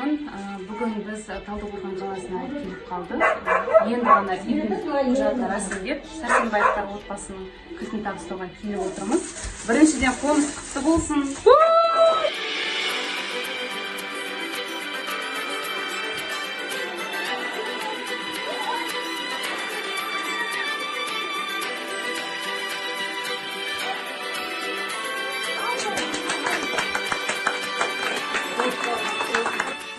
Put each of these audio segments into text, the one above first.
Қуаныштымын. Бүгін біз Талдықорған қаласына келіп қалдық. Енді ғана үйдің құжатын рәсімдеп, Сәрсенбаевтар отбасының кілтін табыстауға келіп отырмыз. Біріншіден, қоныс құтты болсын!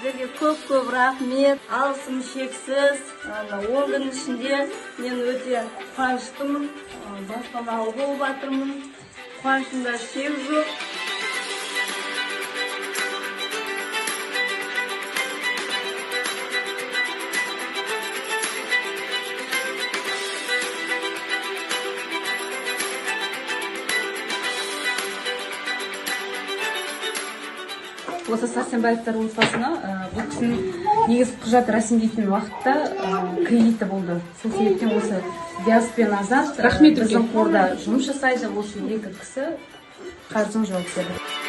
Сіздерге көп көп рахмет, алғысым шексіз. Ана 10 күн ішінде мен өте қуаныштымын, баспаналы болып жатырмын, қуанышымда шек жоқ. Осы Сәрсенбаевтар отбасына, бұл кісінің негізі құжат рәсімдейтін уақытта кредиті болды. Сол себептен осы Диас пен Азат Рахмет біздің үлкен. қорда жұмыс жасайды. Осы екі кісі қарызын жауап берді.